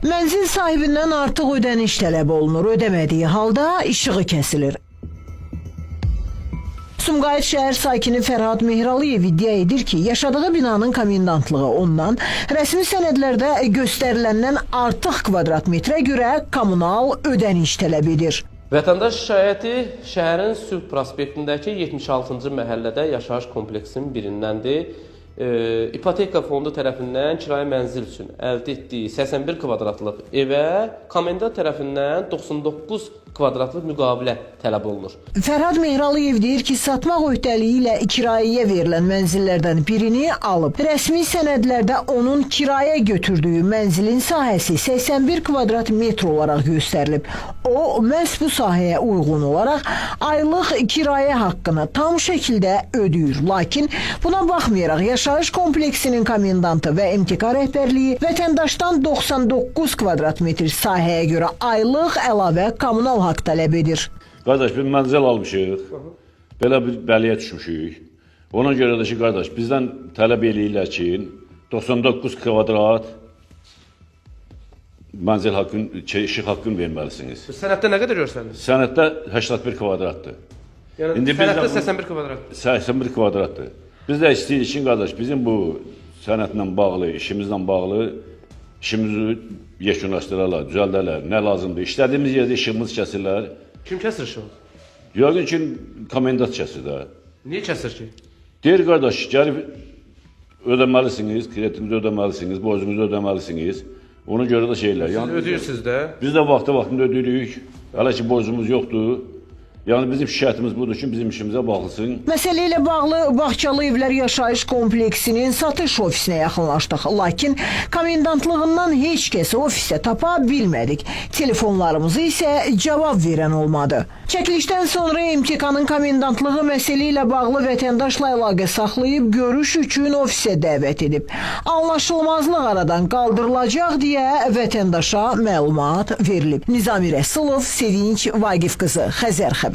Mənzil sahibindən artıq ödəniş tələb olunur. Ödəmədiyi halda işığı kəsilir. Sumqayıt şəhər sakini Fərhad Mehralıyev iddia edir ki, yaşadığı binanın komendantlığı ondan rəsmi sənədlərdə göstəriləndən artıq kvadrat metrə görə kommunal ödəniş tələb edir. Vətəndaş şikayəti şəhərin Sülh prospektindəki 76-cı məhəllədə yaşayış kompleksinin birindəndir. İpoteka fondu tərəfindən kirayə mənzil üçün əldə etdiyi 81 kvadratlıq evə komendant tərəfindən 99 kvadratlıq müqavilə tələb olunur. Fərhad Mehralıyev deyir ki, satmaq öhdəliyi ilə kirayəyə verilən mənzillərdən birini alıb. Rəsmi sənədlərdə onun kirayə götürdüyü mənzilin sahəsi 81 kvadrat metr olaraq göstərilib. O, məhz bu sahəyə uyğun olaraq aylıq kirayə haqqını tam şəkildə ödəyir. Lakin buna baxmayaraq yaşayış kompleksinin komendantı və MTK rəhbərliyi vətəndaşdan 99 kvadrat metr sahəyə görə aylıq əlavə kommunal haqq tələb edir. Qardaş, bir mənzil almışıq. Belə bir bəliyə düşmüşük. Ona görə də ki, qardaş, bizdən tələb eləyirlər ki, 99 kvadrat mənzil haqqını, şey, işıq haqqını verməlisiniz. Sənəddə nə qədər görsənilir? Sənəddə 81 kvadratdır. Yəni İndi biz də sənəddə bunu- 81 kvadrat. 81 kvadratdır. Biz də istəyirik ki, qardaş, bizim bu sənədlə bağlı, işimizlə bağlı işimizi yekunlaşdırarlar, düzəldərlər. Nə lazımdır? İşlədiyimiz yerdə işığımız kəsirlər. Kim kəsir işığı? Yəqin ki, komendant kəsir də. Niyə kəsir ki? Deyir qardaş, gəlib ödəməlisiniz, kreditinizi ödəməlisiniz, borcunuzu ödəməlisiniz. Ona görə də şeylər. Siz Yəni ödəyirsiniz də. biz də vaxtı-vaxtında ödəyirik. Hələ ki borcumuz yoxdur. Yəni bizim şikayətimiz budur ki, bizim işimizə baxılsın. Məsələ ilə bağlı Bağçalı Evlər Yaşayış Kompleksinin satış ofisinə yaxınlaşdıq. Lakin komendantlığından heç kəsi ofisdə tapa bilmədik. Telefonlarımızı isə cavab verən olmadı. Çəkilişdən sonra MTK-nın komendantlığı məsələ ilə bağlı vətəndaşla əlaqə saxlayıb görüş üçün ofisə dəvət edib. Anlaşılmazlıq aradan qaldırılacaq deyə vətəndaşa məlumat verilib. Nizami Rəsulov, Sevinç Vaqif qızı, Xəzər xəbər.